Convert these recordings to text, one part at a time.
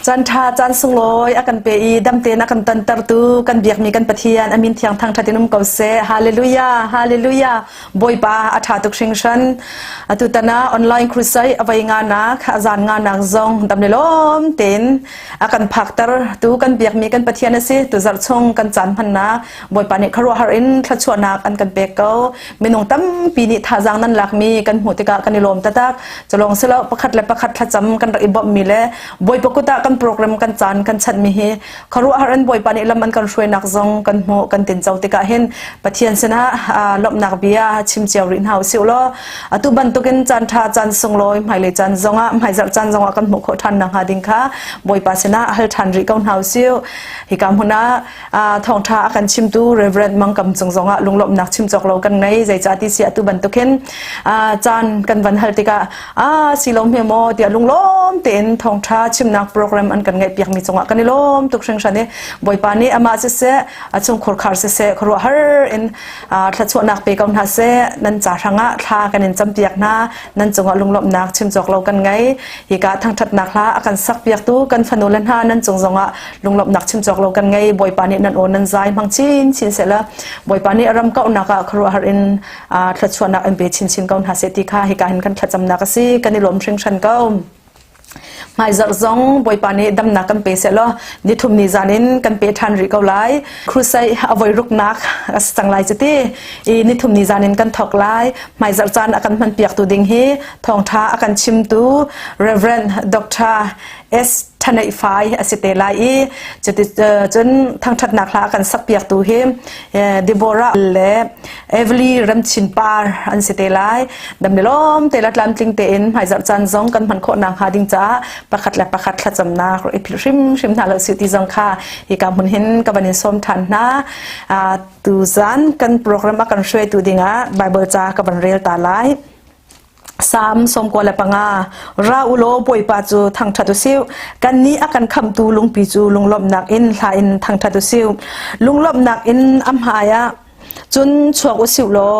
Caan ṭha caan sunglawi a kan pe i dam tein a kan tontertu kan biakmi kan Pathian a min thiang thangṭhat in um ko seh. Hallelujah, hallelujah. Bawipa a ṭha tuk hringhran. Atu tan ah online crusade a voi nganak, a zan nganak zong dam le lawm tein a kan phakter tu kan biakmi kan Pathian a si. Tu zarh chung kan caan hmannak Bawipa nih khuaruahhar in thluachuahnak an kan pek ko. Minung tampi nih thazaang nan lakmi kan hmuh tikah kan i lawm taktak. Culawng silo pakhat le pakhat thlacam kan rak i bawmhmi le Bawipa kut ah kan program kan caan kan chanhmi hi khuaruahhar in Bawipa nih lam an kan hruainak zong kan hmuh kan tinco tikah hin Pathian sinah lawmhnak bia chim cio rih hna usih law atu bantukin caan ṭha caan sunglawi hmailei caan zongah hmaizarh caan zongah kan hmuh khawh ṭhan nakhnga ding kha Bawipa sinah hal ṭhan rih ko hna usih. Hika hmun ah thawngṭha a kan chimtu Reverend Mangkam cung zongah lunglawmhnak chim cawk lo kan ngei zeicah ti si atu bantukin caan kan van hal tikah a si lo hme maw tiah lunglawm tein thawngṭha chimnak program an kan ngeih piakmi cungah kan i lawm tuk hringhran i Bawipa nih amah siseh a chungkhur khar siseh khuaruahhar in thluachuahnak pe ko hna seh nan ca hrangah thla kan in campiak hna nan cungah lunglawmhnak chim cawk lo kan ngei hika thangṭhatnak hla a kan sak piaktu kan fanu le hna nan cung zongah lunglawmhnak chim cawk lo kan ngei Bawipa nih nan aw nan zai hmang chin chin sehla Bawipa nih ram kauhnak ah khuaruahhar in thluachuahnak in pe chinchin ko hna seh ti kha hika hin kan thlacamnak a si kan i lawm hringhran ko hmaizarh zong Bawipa nih damnak kan pe seh law nithum ni zan in kan pe ṭhan rih ko lai crusade a voi ruknak a si cang lai cuti i nithum ni zan in kan thawk lai hmaizarh caan a kan hman piaktu ding hi thawngṭha a kan chimtu Reverend Dr. S Thaneih fai a si te lai i cuti cun thangṭhatnak hla a kan sakpiaktu hi Deborah le Evely Remchin Par an si te lai. Dam le lawm te le tlamtling tein hmaizarh caan zong kan hman khawh nakhnga ding caah pakhat le pakhat thlacamnak i philh hrimhrim hna lo sih ti zong kha hika hmun hin ka van in sawm ṭhan hna. Tuzan kan program a kan hruaitu dingah Bible ca ka van rel ta lai. Salm 95 Ra u law Bawipa cu thangṭhat u sih. Kannih a kan khamhtu lungpi cu lunglawmhnak in hla in thangṭhat u sih. Lunglawmhnak in a hmai ah cun chuak u sih law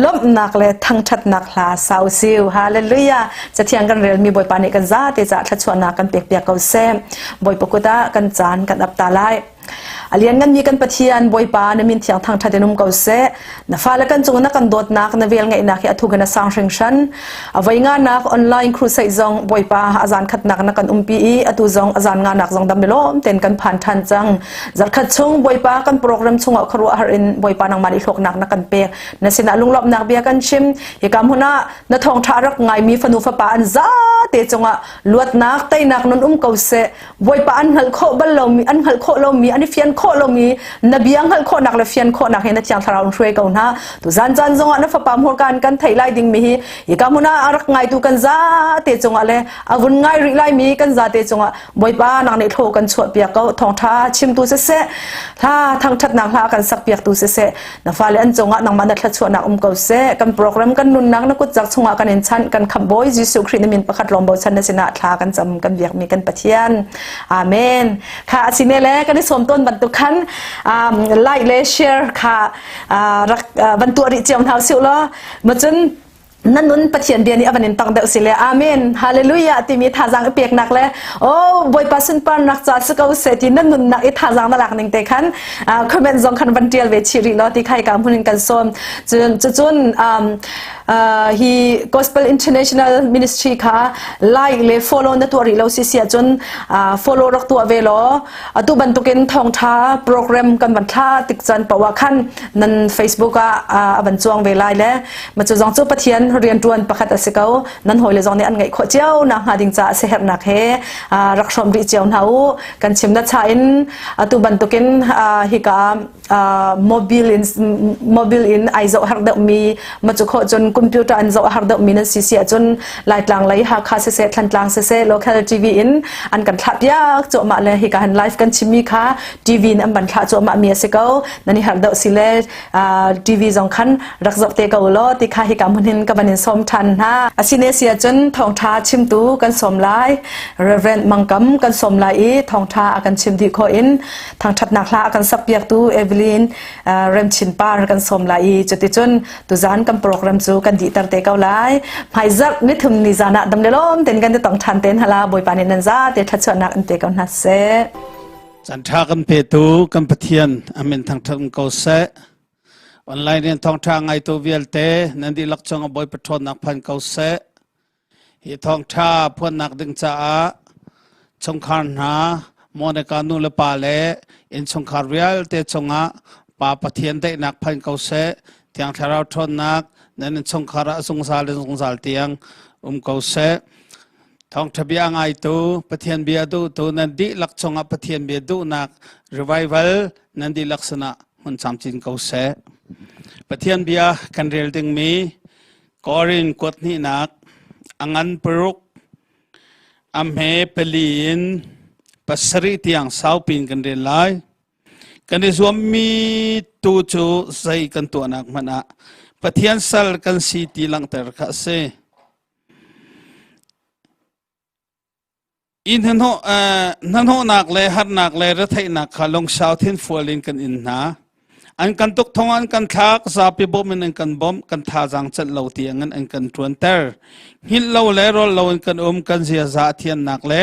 lawmhnak le thangṭhatnak hla sa u sih. Hallelujah! Cathiang kan relmi Bawipa nih kan zate caah thluachuahnak kan pekpiak ko seh. Bawipa kut ah kan caan kan ap ta lai. A liannganmi kan Pathian Bawipa na min thiang thangṭhat in um ko seh. Na fale kan cung na kan dawtnak na vel ngeihnak hi a thuk in a sang hringhran. A voi nganak online crusade zong Bawipa a zan khatnak na kan umpi i atu zong a zan nganak zong dam lawm ten kan phan ṭhan cang. Zarkhat chung Bawipa kan program chungah khuaruahhar in Bawipa nangmah nih hlawknak na kan pek. Na sinah lunglawmhnak bia kan chim. Hika hmun ah na thawngṭha rak ngaimi fanu fapa an zate cungah luatnak teinak nun um ko seh. Bawipa an hngalh khawh bal lomi an hngalh khawh lomi an i fian khawh lomi na bia hngalh khawhnak le fian khawhnak he na thiang thlarau in hruai ko hna tu zan caan zongah na fapa hmurka in kan theih lai ding mi hi hika hmun ah a rak ngaitu kan zate cungah le a vun ngai rih lai mi kan zate cungah Bawipa nang nih thlaw kan chuah piak ko thawngtha chimtu siseh hla thangthatnak hla kan sak piaktu siseh na fale an cungah nangmah na thluachuahnak um ko seh kan program kan nunnak na kutcak chungah kan in chanh kan khamh bawi Jesuh Khrih na min pakhat lawng bochan na sinah thla kan cam kan biakmi kan Pathian amen kha asine le kan i sawm tawn bantuk khan like le share kha rak van tuah rih cio hna usih law macun na nun Pathian bia nih a van in tang deuh si le amen hallelujah timi thazaang i peknak le oh Bawipa sunparnak ca si ko seh ti na nunnak i thazaang na lak ning te khan comment zong khan van tial ve chih rih law ti khai ka hmun in kan sawm cun cun hi Gospel International Ministry kha like le follow na tuah rih lo si si ahcun follow rak tuah ve law Atu bantukin thawngṭha program kan van thla tik caan paoh ah khan nan Facebook ah a van cuang ve lai le ma cu zong cu Pathian rianṭuan pakhat a si ko. Nan hawile zong nih an ngeih khawh cio nakhnga ding caah siaherhnak he rak hrawm rih cio hna u. Kan chim na cha in atu bantukin hika mobile in mobile in ai zoh har deuhmi ma cu khawh cun computer an zoh har deuhmi nan si si ahcun Laitlang lei Hakha siseh Thlantlang siseh local TV in an kan thlah piak cuahmah le hika han live kan chimmi kha TV in an van thlah cuahmah mi a si ko nan i har deuh si le TV zong khan rak zoh te ko law ti kha hika hmun hin ka van in sawm than hna asine si ahcun thawngtha chimtu kan sawm lai Reverend Mangkam kan sawm lai i thawngtha a kan chim dih khawh in thangṭhatnak hla a kan sakpiaktu Evelyn. Evangeline Remchin Par kan sawm lai i cuticun tuzan kan program cu kan dihter te ko lai. Hmaizarh nithum ni zan ah dam le lawm ten kan i tong ṭhan ten hala Bawipa nih nan za te ṭhatchuahnak in pe ko hna seh. Caan ṭha kan petu kan Pathian amin thangṭhat ko seh. Online in thawngṭha ngaitu vialte nan dihlak cung a Bawipa ṭhawnnak phan ko seh. Hi thawngṭha phuannak ding caah chungkhar hna, Monica nu le pa le innchungkhar vialte cungah Pa Pathian daihnak phan ko seh. Thiang Thlarau ṭhawnnak nan innchungkhar ah zungzal in zungzal tiang um ko seh. Thawngṭha bia ngaitu, Pathian bia duhtu nan dihlak cungah Pathian bia duhnak revival nan dihlak sinah hmun camcin ko seh. Pathian bia kan rel dingmi Korin kuat hnihnak a ngan paruk a hme pali in pasarih tiang saupin kan rel lai. Kan i zuammi tu cu zei kan tuahnak hmanh ah Pathian sal kan si ti langhter kha a si. I hnahnawhnak le harnak le retheihnak kha lungsau thinfual in kan in hna. An kan tuk thong an kan thlak, zapi bawm in an kan bawmh, kan thazaang celh lo tiang in an kan ṭuanter. Hngilh lo le rawl lo in kan um, kan ziaza a thiannak le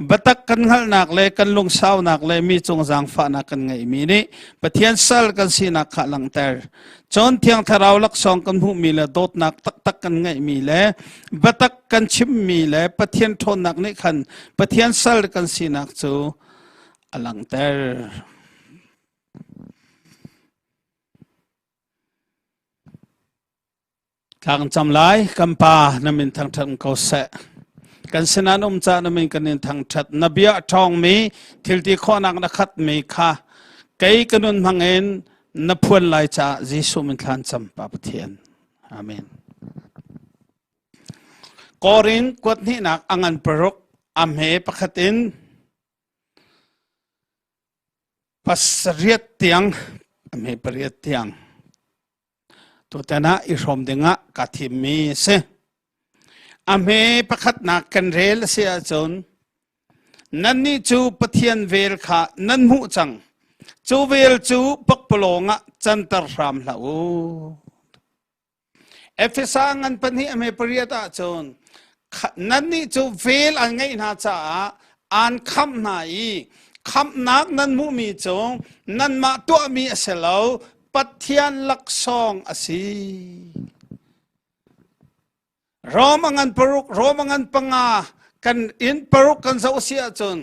biatak kan hngalhnak le kan lungsaunak le mi cung zaangfahnak kan ngeihmi nih Pathian sal kan sinak kha langhter. Cun Thiang Thlarau laksawng kan hmuhmi le dawtnak taktak kan ngeihmi le biatak kan chimmi le Pathian ṭhawnnak nih khan Pathian sal kan sinak cu a langhter. Thla kan cam lai. Kan Pa, na min thangṭhat ko seh. Kan sinah na um caah na min kan in thangṭhat. Na bia a ṭhawngmi, thilti khawhnak na khatmi kha kei ka nun hmangin na phuan lai caah Jesuh min thla an cam, Pa Pathian. Amen. Korin kuat hnihnak a ngan paruk a hme pakhat in pasariat tiang a hme pariat tiang Tutan ah i hrawm dingah kaa thimmi a si. A hme pakhatnak kan rel a si ahcun nannih cu Pathian vel kha nan hmuh cang. Cu vel cu pakpalawng ah canter hram hlah u. Efesa ngan pahnih a hme pariat ahcun nannih cu vel an ngeih hna caah aan khamh hna i khamhnak nan hmuhmi cu nanmah tuahmi a si lo Pathian laksawng a si. Rom a ngan paruk, Rom a ngan panga, kan inn paruk kan zoh si ahcun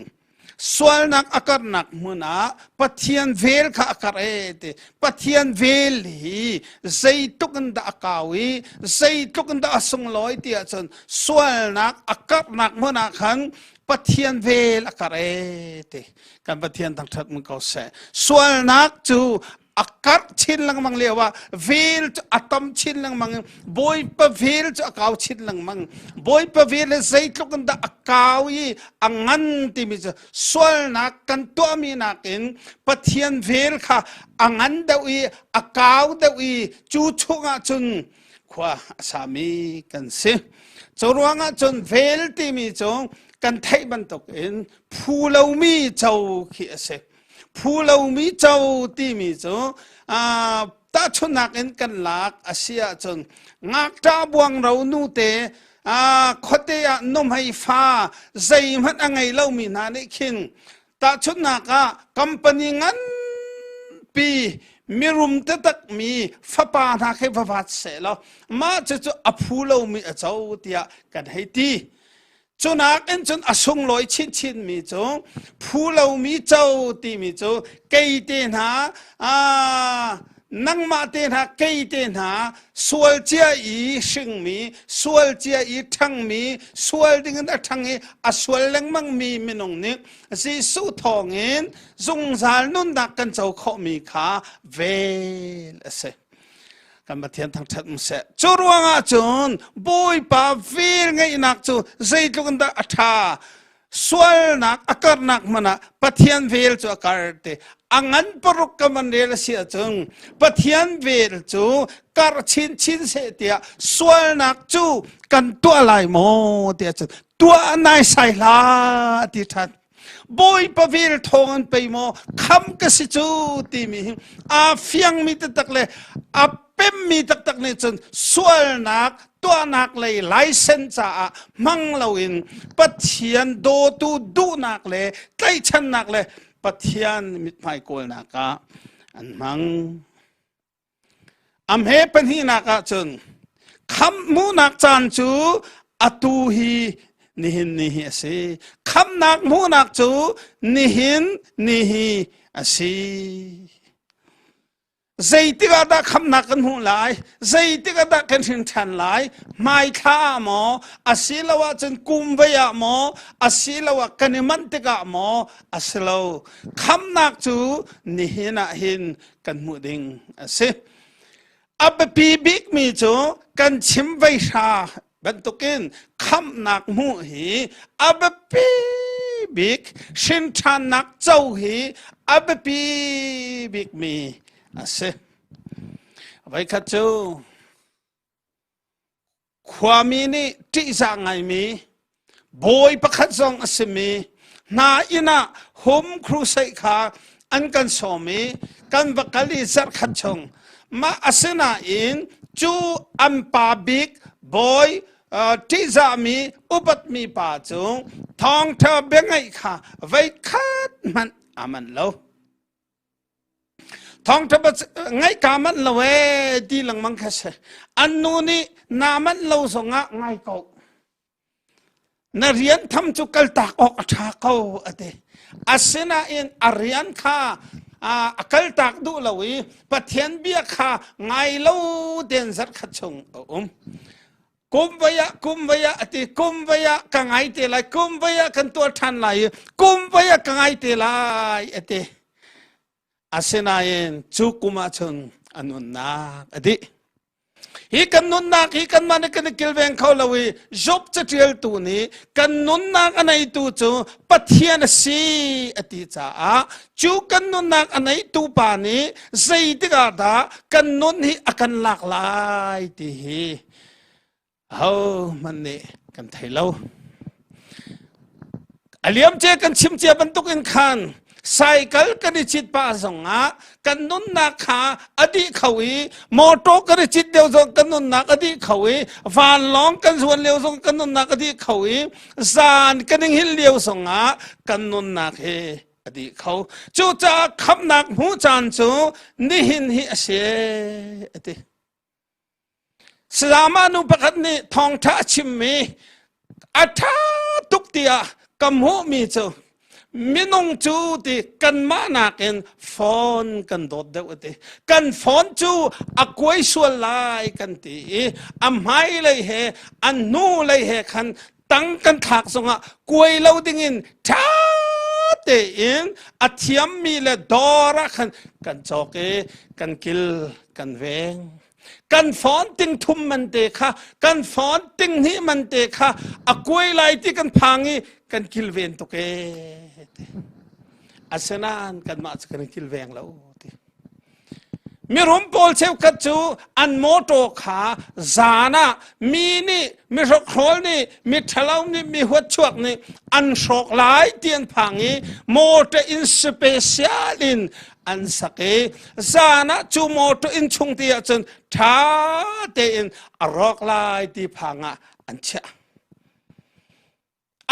sualnak a karnak hmun ah Pathian vel kha a kar e ti. Pathian vel hi zeitluk in dah a kau i zeitluk in dah a sunglawi ti ahcun sualnak a karnak hmun ah khan Pathian vel a kar e ti. Kan Pathian thangṭhat mun ko seh. Sualnak cu a karh chin lengmang lio ah vel cu a tam chin lengmang bawipa vel cu a kau chin lengmang bawipa vel hi zeitluk in dah a kau i a ngan timi cu sualnak kan tuahmi nakin Pathian vel kha a ngan deuh i a kau deuh i cu chungah cun khua a sami kan si cu ruangah cun vel timi cu kan theih bantukin phu lomi co khi a si Phu lomi co timi cu tahchunhnak in kan lak a si ahcun ngakṭah buangro nute khuate ah nuhmei fa zeihmanh a ngei lomi hna nih khin tahchunhnak ah company nganpi mirum taktakmi fapa hna khi va vat seh law mah cucu a phu lomi a co tiah kan hei ti. Cunak in cun a sunglawi chinchinmi cu phu lomi co timi cu kei te hna nangmah te hna kei te hna sual cia i hringmi sual cia i ṭhangmi sual dingin a ṭhang i a sual lengmangmi minung nih Jesuh thawngin zungzal nunnak kan co khawhmi kha vel a si. Kan Pathian thangṭhat um seh. Cu ruangah cun Bawipa vel ngeihnak cu zeitluk in dah a ṭha. Sualnak a karnak hmanh ah Pathian vel cu a kar te. A ngan paruk ka man rel a si ahcun Pathian vel cu kar chinchin seh tiah sualnak cu kan tuah lai maw tiah cun tuah naisai hlah ti ṭhan. Bawipa vel thawng in pei maw kham ka si cu timi hi aa fiangmi taktak le a pemmi taktak nih cun sualnak tuahnak lei laisen caah hmang loin Pathian dawtu duhnak le tlaihchannak le Pathian mithmai kawlnak ah an hmang. A hme pahnihnak ahcun khamhmuhnak caan cu atu hi nihin ni hi a si. Khamhnak hmuhnak cu nihin ni hi a si. Zeitik ah dah khamhnak kan hmuh lai? Zeitik ah dah kan hrin ṭhan lai? Hmaithla ah maw? Asiloah cun kum vei ah maw? Asiloah kan i manh tikah maw? A si lo. Khamhnak cu nihin ah hin kan hmuh ding a si. A biapi bikmi cu kan chim vei hra bantukin khamhnak hmuh hi a biapi bik hrinṭhannak co hi a biapi bikmi a si. Voikhat cu Khuami nih ṭihzah ngaimi bawi pakhat zong a simi hna inn ah home crusade kha an kan sawm i kan va kal i zarhkhat chung mah asinain cu an pa bik bawi ṭihzahmi upatmi pa cu thawngṭha biangaih kha voikhat hmanh aa manh lo. Thawngṭha ngaih kaa manh lo ee ti lengmang kha si. An nu nih naa manh lo zongah ngai ko. Na rian tham cu kaltak awk a ṭha ko a ti. Asinain a rian kha a kaltak duh lo i Pathian bia kha ngai lo tein zarhkhat chung a um. Kum voi ah kum voi ah a ti kum voi ah ka ngai te lai kum voi ah kan tuah ṭhan lai i kum voi ah ka ngai te lai a ti. Asinain cu kum ah cun a nunnak a dih. Hi kan nunnak hi kanmah nih kan i kilveng kho lo i Job caṭialtu nih kan nunnak a neitu cu Pathian a si a ti caah cu kan nunnak a neitu pa nih zeitik ah dah kan nun hi a kan lak lai ti hi ahohmanh nih kan thei lo. A liamcia kan chim cia bantuk in khan cycle kan i cit pah zongah kan nunnak kha a dih kho i motor kan i cit lio zong kan nunnak a dih kho i vanlawng kan zuan lio zong kan nunnak a dih kho i zan kan i hngilh lio zongah kan nunnak hi a dih kho. Cucaah khamhnak hmuh caan cu nihin hi a si a ti. Salama nu pakhat nih thawngṭha a chimmi a ṭha tuk tiah ka hmuhmi cu minung cu ti kanmah nakin phone kan dawt deuh a ti. Kan phone cu a kuai sual lai kan ti i a hmailei he a hnulei he khan tang kan thlak zongah kuai lo dingin ṭha tein a thiammi le dawr ah khan kan cawk i kan kil kan veng. Kan phone ting thum man te kha kan phone ting hnih man te kha a kuai lai ti kan phang i kan kilven tuk ee ti. Asinain kanmah cu kan i kilveng lo ti. Mirum pawl cheukhat cu an mawṭaw kha zan ah mi nih mi hrokhrawl nih mi ṭhalo nih mi huatchuak nih an hrawk lai ti an phang i mawṭa in special in an sak i zan ah cu mawṭaw inn chung ti ahcun ṭha tein a rawk lai ti phang ah an chiah.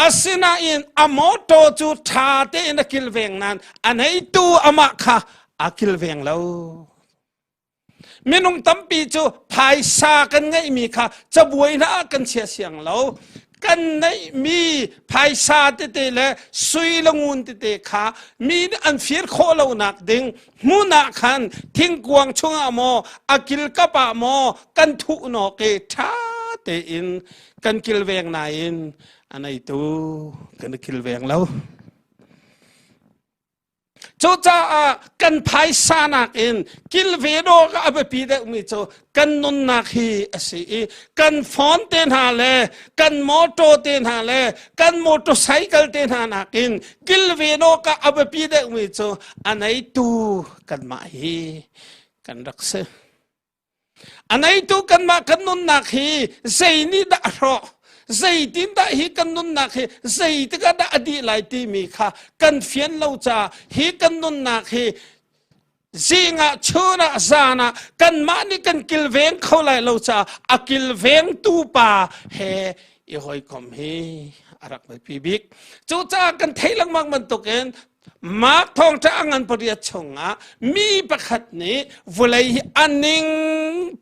Asinain a mawṭaw cu ṭha tein a kilveng nain a neitu amah kha a kilveng lo. Minung tampi cu phaisa kan ngeihmi kha cabuai hna ah kan chia siang lo. Kan neihmi phaisa tete le sui le ngun tete kha mi nih an fir khawh lonak ding hmun ah khan thingkuang chungah maw a kilkap ah maw kan thuh nawk i ṭha tein kan kilveng nain a neitu kan i kilveng lo. Cucaah kan phaisa nakin kilven awk a biapi deuhmi cu kan nunnak hi a si i kan phone te hna le kan motor te hna le kan motorcycle te hna nakin kilven awk ah a biapi deuhmi cu a neitu kanmah hi kan rak si. A neitu kanmah kan nunnak hi zei nih dah a hrawh? Zeitindah hi kan nunnak hi zeitikah dah a dih lai timi kha kan fian lo caah hi kan nunnak hi zing ah chun ah zan ah kanmah nih kan kilveng kho lai lo caah a kilvengtu pa he i hawikom hi a rak biapi bik. Cucaah kan theih lengmang bantukin Mark thawngṭha a ngan pariat chungah mi pakhat nih vawlei hi a ning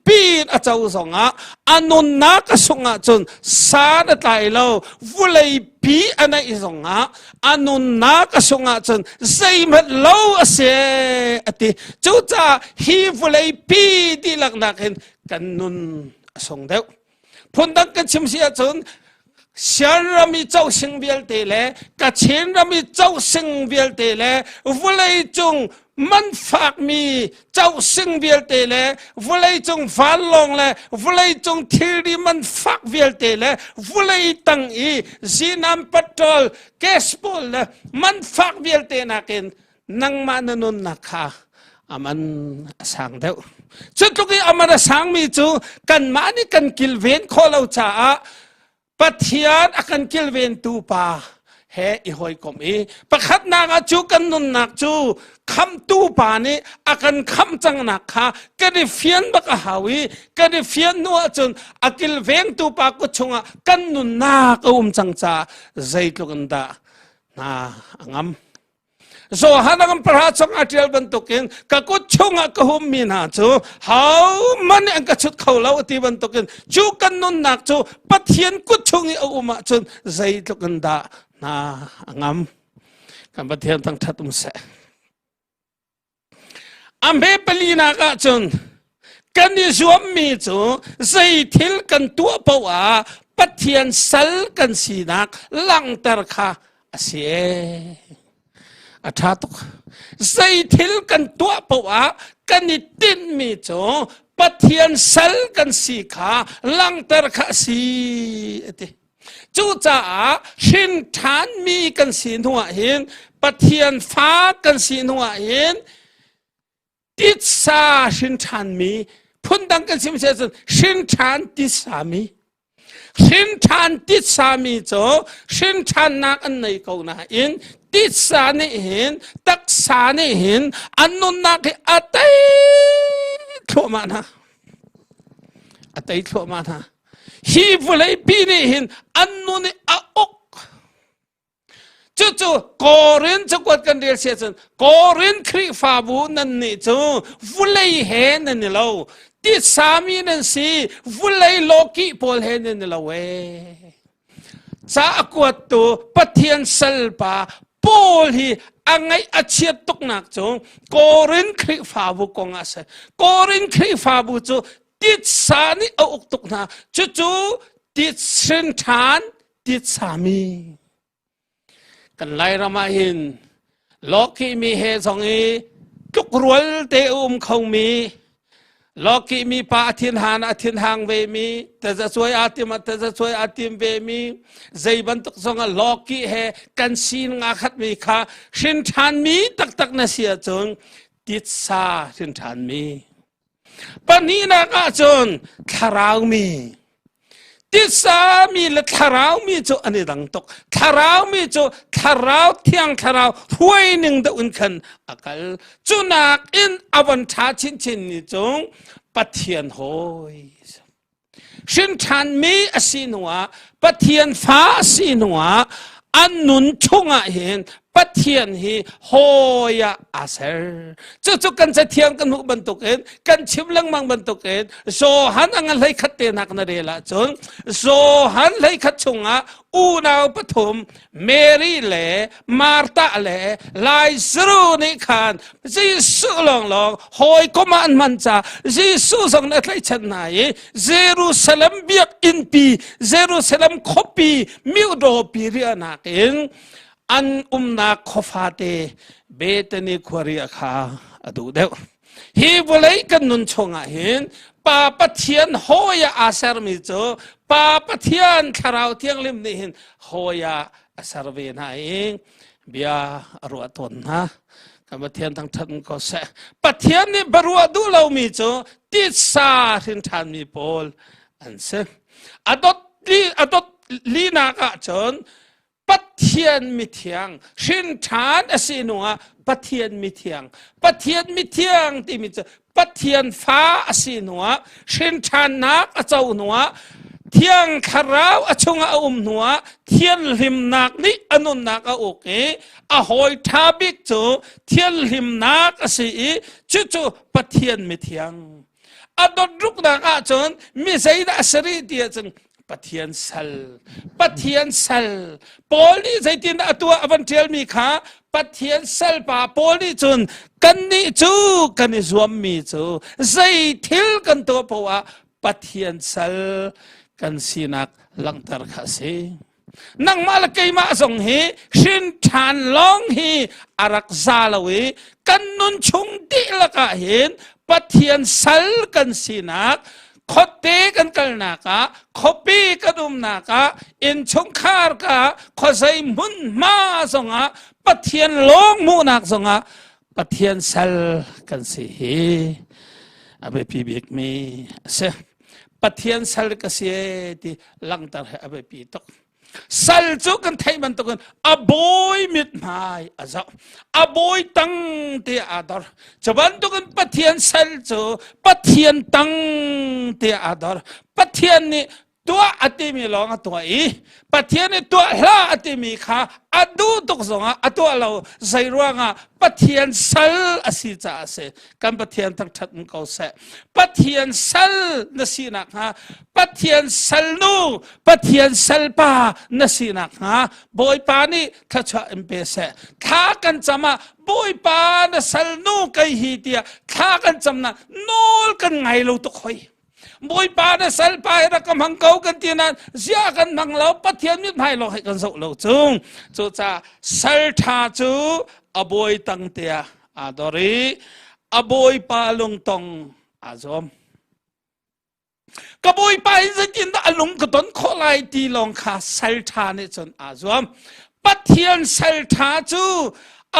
piin a co zongah a nunnak a sungh ahcun san a tlai lo vawlei pi a neih zongah a nunnak a sungh ahcun zeihmanh lo a si a ti. Cucaah hi vawlei pi dihlak nakin kan nun a sung deuh. Phundang kan chim si ahcun Shan ram i cosing vialte le Kachin ram i cosing vialte le vawleicung manfakmi cosing vialte le vawleicung vanlawng le vawleicung thilri manfak vialte le vawlei tang i zinam patrol gas pawl le manfak vialte nakin nangmah na nunnak kha aman a sang deuh. Cu tluk i aman a sangmi cu kanmah nih kan kilven khawh lo caah Pathian a kan kilventu pa he i hawikom i pakhatnak ah cu kan nunnak cu khamtu pa nih a kan khamh cangnak kha kan i fian bak a hau i kan i fian hnu ahcun a kilvengtu pa kut chungah kan nunnak a um cang caah zeitluk in dah hna a ngam. Johan a pahra chung a ṭial bantukin ka kut chungah ka hummi hna cu hohmanh nih an ka chut kho lo ti bantukin cu kan nunnak cu Pathian kut chung i a um ahcun zeitluk in dah hna a ngam. Kan Pathian thangṭhat um seh. A hme palinak ahcun kan i zuammi cu zei thil kan tuah paoh ah Pathian sal kan sinak langhter kha a si ee. A ṭha tuk. Zei thil kan tuah paoh ah kan i tinhmi cu Pathian sal kan si kha langhter kha a si a ti. Cucaah hrin ṭhanmi kan si hnuah hin Pathian fa kan si hnuah hin titsa hrin ṭhanmi phundang kan chim si ahcun hrin ṭhan titsami hrin ṭhan titsami cu hrin ṭhannak an nei ko nain titsa nih hin taksa nih hin an nunnak hi a tei thluahmah hna a tei thluahmah hna Hi vawleipi nih hin an nun i a uk. Cucu Korin cakuat kan rel si ahcun Korin Khrihfabu nan nih cu vulei he nan i lo. Titsami nan si, vulei lawkih pawl he nan i lo ee. Ca a kuattu Pathian salpa Paul hi a ngaih a chiat tuknak cu Korin Khrihfabu kong ah a si. Korin Khrihfabu cu titsa nih a uk tuk hna. Cucu titsin ṭhan titsami. Kan Lairam ah hin lawkihmi he zong i tlukrual te a um khomi lawkihmi pa a thinhan a thinhang vemi tazacuai aa tim ah tazacuai aa tim vemi zei bantuk zong ah lawkih he kan sining aa khatmi kha hrin ṭhanmi taktak na si ahcun titsa hrin ṭhanmi Pahnihnak ahcun thlaraumi. Titsa mi le thlaraumi cu an i dang tuk. Thlaraumi cu thlarau thiang thlarau hruaining deuh in khan a kal. Cunak in a von ṭha chinchin ni cung Pathian hawi. Hrin ṭhanmi a si hnuah Pathian fa a si hnuah an nun chungah hin Pathian hi hawi ah aa ser. Cucu kan cathiang kan hmuh bantukin kan chim lengmang bantukin Johan a ngan hleikhat te nak na rel ahcun Johan hleikhat chungah unau pathum Mary le Martha le Lazarus nih khan Jesuh lawnglawng hawikom ah an hman ca Jesuh zong nih a tlaihchan hna i Jerusalem biakinnpi Jerusalem khuapi miodaw-pi riahnak in an umnak khuafate Bethany khua riah kha a duh deuh. Hi vawlei kan nun chungah hin Pa Pathian hawi ah aa sermi cu Pa Pathian Thlarau Thianghlim nih hin hawi ah a ser ve hna i bia a ruah tawn hna. Kan Pathian thangṭhat ko seh. Pathian nih biaruah duh lomi cu titsa hrin ṭhanmi pawl an si. A dot a dot. linak ah cun Pathian mithiang hrin ṭhan a si hnuah Pathian mithiang Pathian mithiang timi cu Pathian fa a si hnuah hrin ṭhannak a co hnuah Thiang Thlarau a chungah a um hnuah thianhlimnak nih a nunnak a uk i a hawi ṭha bik cu thianhlimnak a si i cucu Pathian mithiang a dot ruknak ahcun mi zeidah a si rih ti ahcun Pathian sal Pathian sal Paul nih zeitindah a tuah a van ṭialmi kha Pathian salpa Paul nih cun kannih cu kan i zuammi cu zei thil kan tuah poah Pathian sal kan sinak langhter kha a si. Nangmah le keimah zong hi hrin ṭhan lawng hi a rak za lo i kan nun chung dihlak ah hin Pathian sal kan sinak khuate kan kalnak ah khuapi kan umnak ah innchungkhar ka khuazei hmunhma zongah Pathian lawng hmuhnak zongah Pathian sal kan si hi a biapi bikmi a si. Pathian sal ka si ti langhter hi a biapi tuk. Sal cu kan theih bantukin a bawi mithmai a zoh. A bawi tang te aa dor. Cu bantukin Pathian sal cu Pathian tang te aa dor. Pathian nih tuah a timi lawng a tuah i Pathian nih tuah hlah a timi kha a duh tuk zongah a tuah lo zei ruangah Pathian sal a si caah a si kan Pathian thangṭhat in ko seh Pathian sal na si nakhnga Pathian salnu Pathian salpa na si nakhnga Bawipa nih thluachuah in pe seh thla kan cam ah Bawipa na salnu kei hi tiah thla kan cam na nawl kan ngai lo tuk hoi Bawipa na salpa hi rak ka hmang ko kan ti nain zia kan hmang lo Pathian mithmai lawng he kan zoh lo cung cucaah sal ṭha cu a bawi tang te ah aa dor i a bawipa lungtong aa zuam ka bawipa in zeitindah a lung ka ton khawh lai ti lawng kha sal ṭha nih cun aa zuam Pathian sal ṭha cu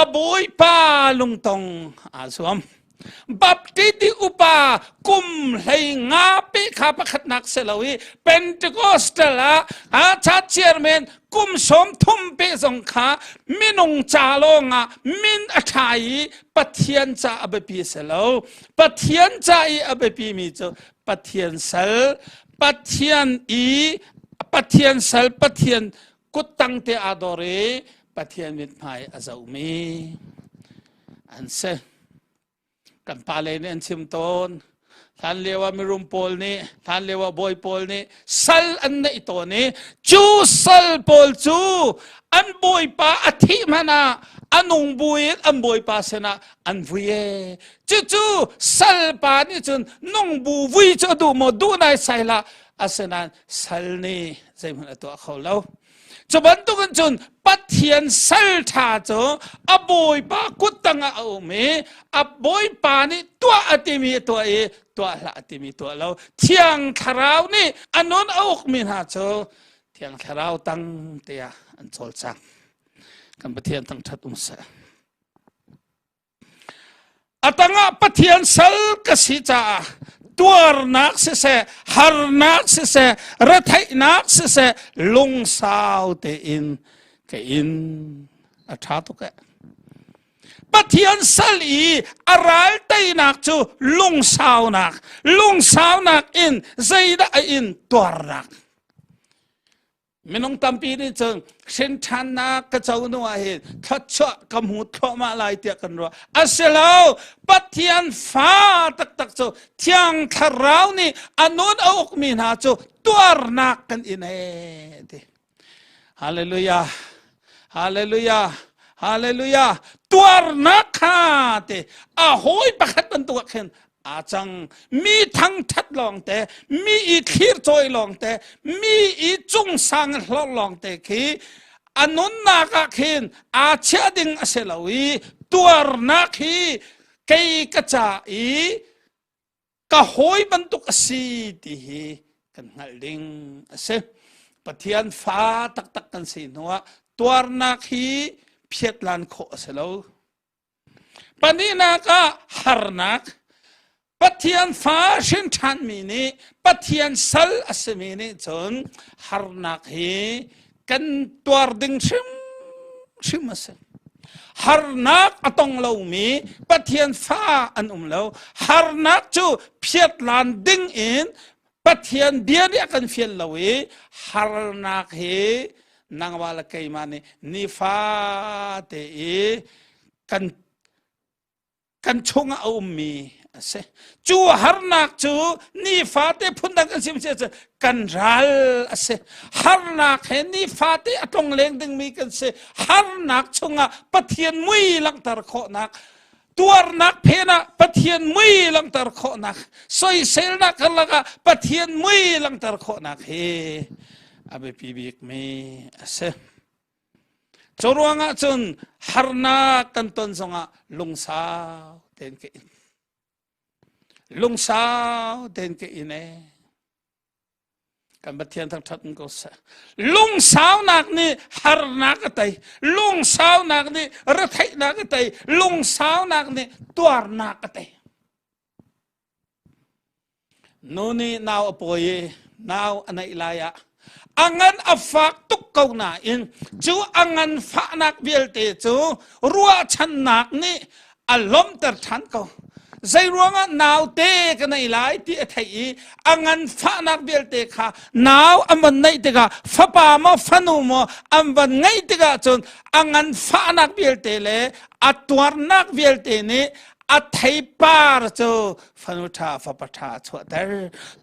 a bawipa lungtong aa zuam Baptist upa kum 15 pe kha pakhatnak si lo i Pentecostal ah a church chairman kum 30 pe zong kha minung ca lawng ah min a ṭha i Pathian ca a biapi si lo. Pathian ca i a biapi mi cu Pathian sal, Pathian i Pathian sal, Pathian kuttang te aa dor i Pathian mithmai a zohmi an si. Kan pale nih an chim tawn. Hlan lio ah mirum pawl nih, hlan lio ah bawi pawl nih sal an neih tawn i cu sal pawl cu an bawipa a thih hmanh ah a nung buin an bawipa sinah an vui e. Cucu salpa nih cun nung bu vui cu a duh maw duh nai sai hlah asinain sal nih zeihmanh a tuah kho lo. Cu bantukin cun Pathian sal ṭha cu a bawipa kut tangah a um i a bawipa nih tuah a timi a tuah i tuah hlah a timi tuah lo. Thiang Thlarau nih a nun a ukmi hna cu Thiang Thlarau tang tiah an cawlcang. Kan Pathian thangṭhat um seh. A tangah Pathian sal ka si caah tuarnak siseh, harnak siseh, retheihnak siseh, lungsau tein ka in a ṭha tuk eh. Pathian sal i a ral teinak cu lungsaunak, lungsaunak in zeidah a in tuarnak. Minung tampi nih cun hrinṭhannak ka co hnu ah hin thluachuah ka hmu thluahmah lai tiah kan ruah. A si lo, Pathian fa taktak cu Thiang Thlarau nih a nun a ukmi hna cu tuarnak kan in ee ti. Hallelujah. Hallelujah. Hallelujah. Tuarnak kha te a hawi pakhat bantuk ah khin aa cang mi thangthat lawngte mi i thlir cawi lawngte mi i cungsang hlorh lawngte khi a nunnak ah khin aa chiah ding a si lo i tuarnak hi kei ka ca i ka hawi bantuk a si ti hi kan hngalh ding a si Pathian fa taktak kan si hnuah tuarnak hi phiatlan khawh a si lo Pahnihnak ah harnak. Pathian fa hrin ṭhanmi nih Pathian sal a simi nih cun harnak hi kan tuar ding hrimhrim a si. Harnak a tong lomi Pathian fa an um lo. Harnak cu phiatlan ding in Pathian bia nih a kan fial lo i harnak hi nangmah le keimah nih nifate i kan kan chungah a ummi a si. Cu harnak cu nifate phundang kan sim si kan ral a si. Harnak he nifate a tlong leng dingmi kan si. Harnak chungah Pathian mui langhter khawhnak tuarnak phen ah Pathian mui langhter khawhnak soiselnak karlak ah Pathian mui langhter khawhnak hi a biapi bikmi a si. Cu ruangah cun harnak kan ton zongah lungsau tein ka in. Lungsau tein ka in ee. Kan Pathian thangṭhat in ko seh. Lungsaunak nih harnak a tei. Lungsaunak nih retheihnak a tei. Lungsaunak nih tuarnak a tei. Nu nih nau a pawi i nau a neih lai ah a ngan a fak tuk ko nain cu a ngan fahnak vialte cu ruahchannak nih a lawmhter ṭhan ko. Zei ruangah naute ka nei lai ti a theih i a ngan fahnak vialte kha nau an van neih tikah fapa maw fanu maw an van ngeih tikah cun a ngan fahnak vialte le a tuarnak vialte nih a theipar cu fanu ṭha fapa ṭha a chuahter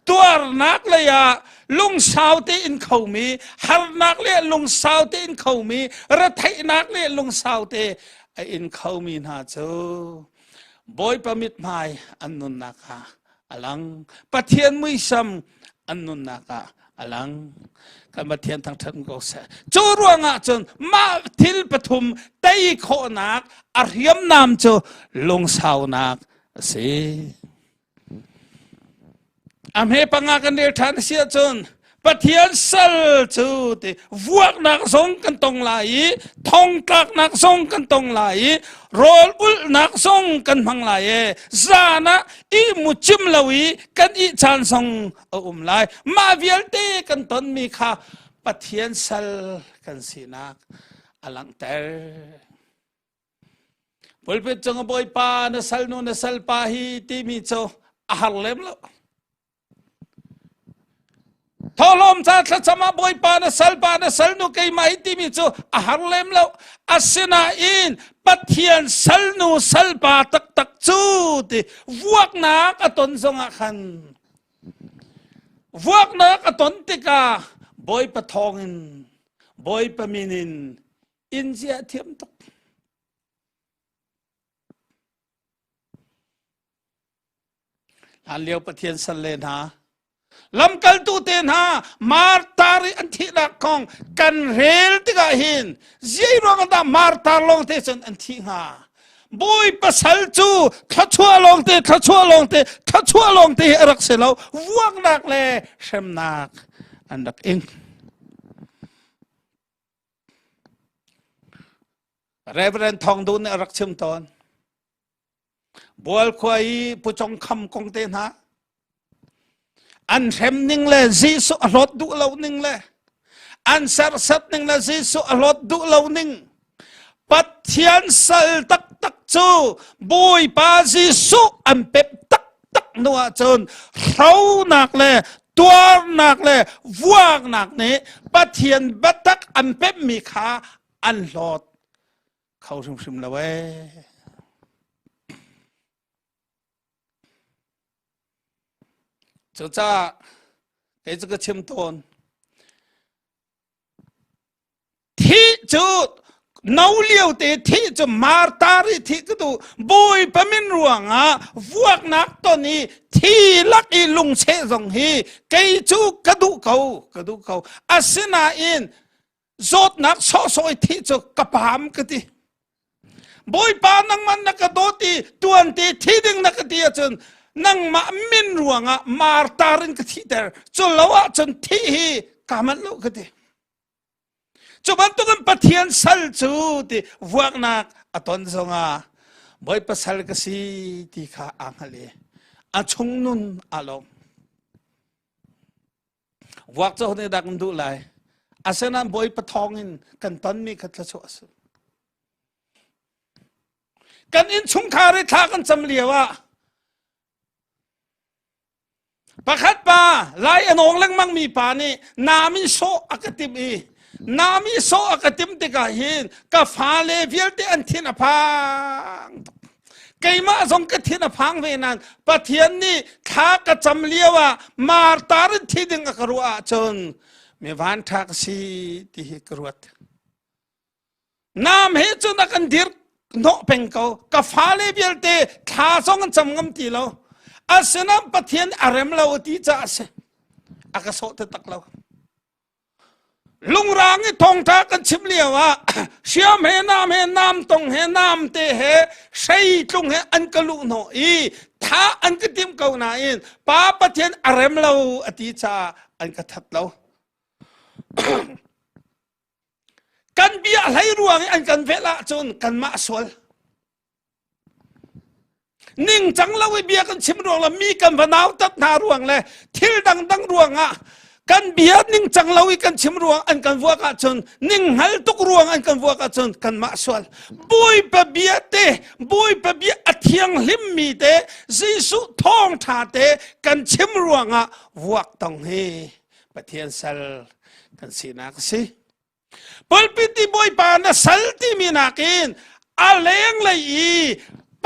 tuarnak lei ah lungsau tein khomi harnak le lungsau tein khomi retheihnak le lungsau te a in khomi hna cu Bawipa mithmai an nunnak ah a lang Pathian muisam an nunnak ah a lang kan Pathian thangṭhat ko seh cu ruangah cun mah thil pathum tei khawhnak a hriamnam cu lungsaunak a si a hme panga kan rel ṭhan a si ahcun Pathian sal cu ti vuaknak zong kan tong lai i thongtlaknak zong kan tong lai i rawl ulhnak zong kan hmang lai e zan ah i mu cim lo i kan ih caan zong a um lai mah vialte kan tonmi kha Pathian sal kan sinak a langhter pulpit cung a bawipa na salnu na salpa hi timi cu a har lem lo Thawhlawm ca thlacam ah Bawipa na salpa na salnu keimah hi timi cu a har lem lo. Asinain Pathian salnu salpa taktak cu ti vuaknak a ton zongah khan vuaknak a ton tikah Bawipa thawngin Bawipa min in in zia thiam tuk. Hlanlio Pathian salle hna lamkaltu te hna martar i an thihnak kong kan rel tikah hin zei ruangah dah martar lawngte cun an thih hnga bawi pasal cu thluachuah lawngte thluachuah lawngte thluachuah lawngte hi a rak si lo vuaknak le hremnak an rak ing Reverend Thong Dun nih a rak chim tawn Bualkhua i Pucong kham kong te hna an hrem ning le Jesuh a hlawt duh lo ning le an serhsat ning le Jesuh a hlawt duh lo ning Pathian sal taktak cu Bawipa Jesuh an pep taktak hnu ahcun hronak le tuarnak le vuaknak nih Pathian biatak an pemmi kha an hlawt kho hrimhrim lo ee. Cucaah kei cu ka chim tawn. Thih cu no lio te thih cu martar i thih ka duh bawipa min ruangah vuaknak ton i thi lak i lungcheh zong hi kei cu ka duh ko ka duh ko asinain zawtnak sawhsawh i thih cu ka paam ka ti bawipa nangmah na ka dawt i tuan te thi ding na ka ti ahcun nangmah min ruangah martar in ka thihter cu lo ahcun thih hi kaa manh lo ka ti cu bantukin Pathian sal cu ti vuaknak a ton zongah bawipa sal ka si ti kha aa hngalh i. A chung nun aa lawm. Vuak cu nih dah kan duh lai. Asinain Bawipa thawng in kan tonmi kha thluachuah a si. Kan innchungkhar i thla kan cam lio ah Pakhat pa lai a nawng lengmang mi pa nih nam in sawh a ka timh i nam i sawh a ka timh tikah hin ka fale vialte an thin a phang tuk. Keimah zong ka thin a phang ve nain Pathian nih thla ka cam lio ah martar in thi ding a ka ruah ahcun mi van ṭha ka si ti hi ka ruat. Nam he cun a kan dir hnawh peng ko. Ka fale vialte thla zong an cam ngam ti lo. Asinain Pathian a rem lo ti caah a si. A ka sawh taktak lo. Lungrang i thawngṭha kan chim lio ah hriam he nam he nam tong he nam te he hrei tlung he an ka luh hnawh i tha an ka tim ko nain Pa Pathian a rem lo a ti caah an ka that lo. Kan bia hlei ruang i an kan velh ahcun kanmah sual. Ningcang lo i bia kan chim ruang le mi kan va nautat hna ruang le thil dangdang ruangah kan bia ningcang lo i kan chim ruang an kan vuak ahcun ninghngal tuk ruang an kan vuak ahcun kanmah sual. Bawipa bia te Bawipa bia a thianghlim mi te Jesuh thawngṭha te kan chim ruangah vuak tong hi Pathian sal kan sinak a si. Pulpit i Bawipa na sal timi nakin a lenglei i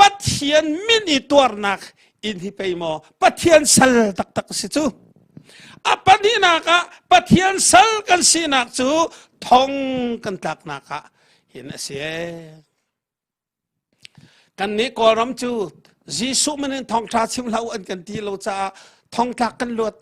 Pathian min i tuarnak in hi pei maw Pathian sal taktak a si cu. A pahnihnak ah Pathian sal kan sinak cu thong kan tlaknak ah hin a si. Kannih Kawlram cu Jesuh min in thawngṭha chim hlah u an kan ti lo caah thongtlak kan luat.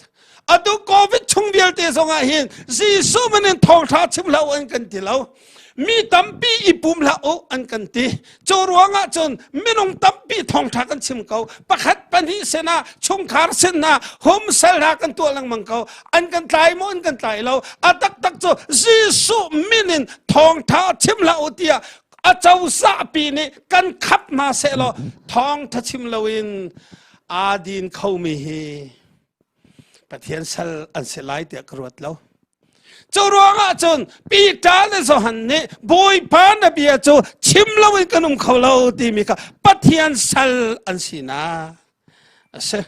Atu COVID chung vialte zongah hin Jesuh min in thawngṭha chim hlah u an kan ti lo. Mi tampi i pum hlah u an kan ti. Cu ruangah cun minung tampi thawngṭha kan chim ko. Pakhat pahnih sinah chungkhar sinah humsal hna kan tuah lengmang ko. An kan tlai maw an kan tlai lo. A taktak cu Jesuh min in thawngṭha chim hlah u tiah a cozahpi nih kan khap hna sehlaw thawngtha chim loin aa din khomi hi Pathian sal an si lai tiah ka ruat lo. Cu ruangah cun Peter le Johan nih Bawipa na bia cu chim loin kan um kho lo timi kha Pathian sal an sinak a si.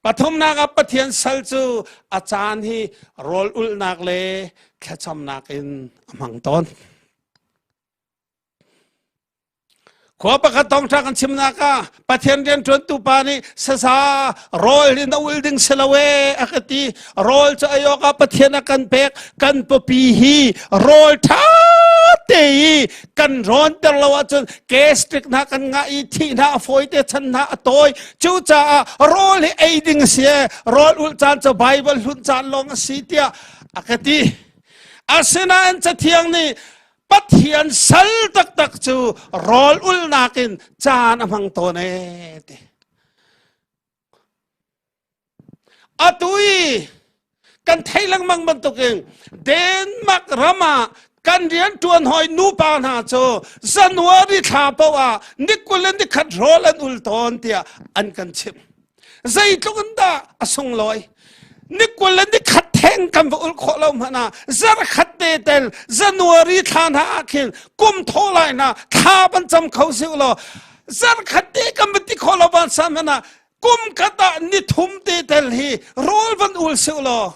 Pathumnak ah Pathian sal cu a caan hi rawl ulhnak le thlacamnak in a hmang tawn. Khua pakhat thawngṭha kan chimnak ah Pathian rianṭuantu pa nih saza rawl in a ul ding si lo ee a ka ti. Rawl cu ei awkah Pathian a kan pek. Kan pawpi hi rawl ṭha te i kan rawnter lo ahcun gastric hna kan ngah i thih hna a fawi te chan hna a tawi. Cucaah rawl hi ei ding a si ee. Rawl ulh caan cu Baibal hlun caan lawng a si tiah a ka ti. Asinain Cathiang nih Pathian sal taktak cu rawl ulnak in caan a hmang tawn ee ti. Atu i kan theih lengmang bantukin Denmark ram ah kan rianṭuan hawi nupa hna cu January thla paoh ah ni 20 le ni khat rawl an ul tawn tiah an kan chimh. Zeitluk in dah a sunglawi. Ni 20 le ni khat theng kan va ul khawh lo hmanh ah zarkhat te tel January thla hna ah khin kum thaw lai hna thla van cam kho si law zarkhat te kan va ti khawh lo van san hmanh ah kum khat ah ni thum te tel hi rawl van ul si law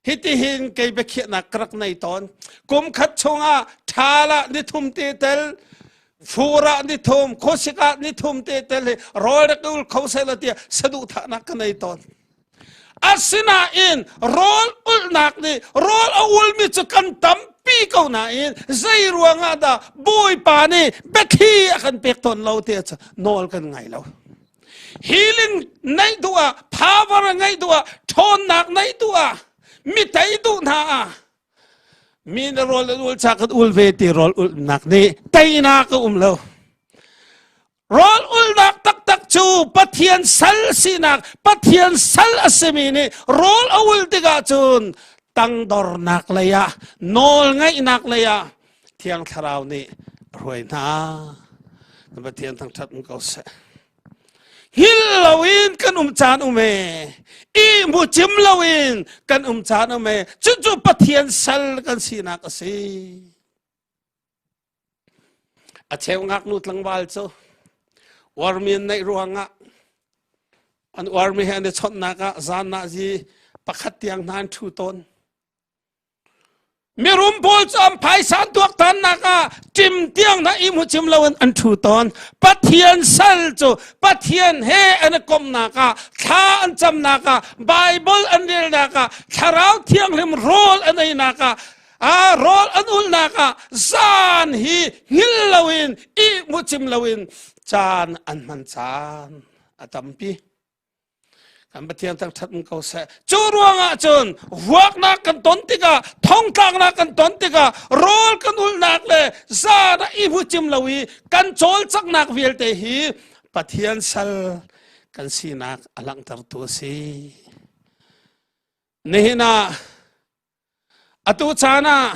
Hitihin kei biakhiahnak ka rak nei tawn. Kum khat chungah ṭhal ah ni thum te tel, fur ah ni thum, khuasik ah ni thum te tel hi rawl rak ul kho sehla tiah saduhthahnak ka nei tawn. Asinain rawl ulhnak nih rawl a ulmi cu kan tampi ko nain zei ruangah dah Bawipa nih biathli a kan pek tawn lo ti cu nawl kan ngai lo. Healing neih duh ah, power ngeih duh ah, ṭhawnnak neih duh ah, mi tei duh hna ah mi na rawl an ul cha kan ul ve ti rawl ulnak nih teinak a um lo. Rawl ulnak taktak cu Pathian sal sinak, Pathian sal a simi nih rawl a ul tikah cun tangdornak lei ah, nawl ngaihnak lei ah Thiang Thlarau nih a hruai hna. Pathian thangṭhat ko seh. Hngilh loin kan um caan um e. I mu cim loin kan um caan um e. Cucu Pathian sal kan sinak a si. A cheu ngaknu tlangval cu uarmi an neih ruangah an uarmi he an i chawnhnak ah zan ah zi pakhat tiang hna an ṭhu tawn. Mirum pawl cu an phaisa an tuaktannak ah ṭim tiang hna i hmu cim loin an ṭhu tawn. Pathian sal cu Pathian he an i komhnak ah, thla an camnak ah, Baibal an relnak ah, Thlarau Thianghlim rawl an einak ah, a rawl an ulnak ah zan hi hngil loin i mu cim loin caan an hman caan a tampi. Kan Pathian thangṭhat ko seh. Cu ruangah cun vuaknak kan ton tikah, thongtlaknak kan ton tikah, rawl kan ulnak le zan ah i hmucim lo i kan cawlcanghnak vialte hi Pathian sal kan sinak a langhtertu a si. Nihin ah atu caan ah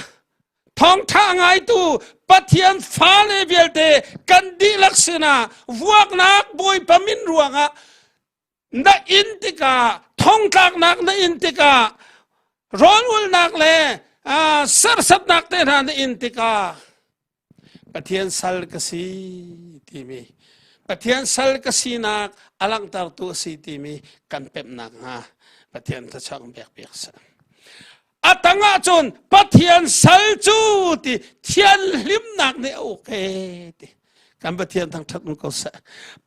thawngṭha ngaitu Pathian fale vialte kan dihlak sinah vuaknak Bawipa min ruangah na in tikah thongtlaknak na in tikah rawlulnak le serhsatnak te hna na in tikah Pathian sal ka si timi Pathian sal ka sinak a langhtertu a si timi kan pemhnak hnga Pathian thluachuah kan pek piak seh. A tang ah cun Pathian sal cu ti thianhlimnak nih a uk e ti kan Pathian thangṭhat ko seh.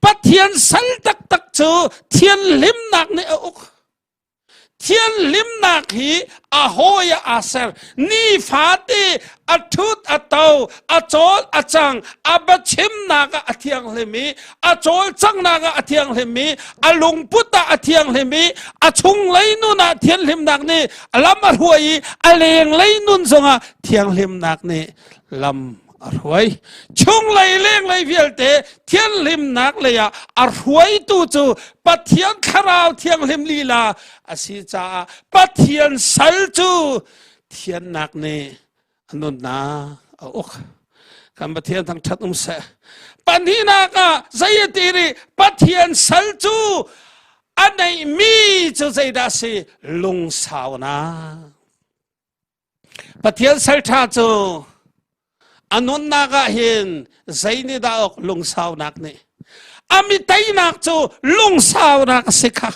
Pathian sal taktak cu thianhlimnak nih a uk. Thianhlimnak hi a hawi ah aa ser. Nifate a ṭhut a to, a cawl a cang, a biachimnak ah a thianghlim i, a cawlcanghnak ah a thianghlim i, a lungput ah a thianghlim i, a chunglei nun ah thianhlimnak nih lam a hruai i, a lenglei nun zongah thianghlimnak nih lam a hruai. Chunglei lenglei vialte thianhlimnak lei ah a hruaitu cu Pathian thlarau thianghlim lila a si caah Pathian sal cu thiannak nih a nunnak a uk. Kan Pathian thangṭhat um seh. Pahnihnak ah zei a ti rih Pathian sal cu a neihmi cu zeidah a si? Lungsaunak. Pathian salṭha cu a nunnak ah hin zei nih dah awk lungsaunak nih a mi teinak cu lungsaunak a si kha.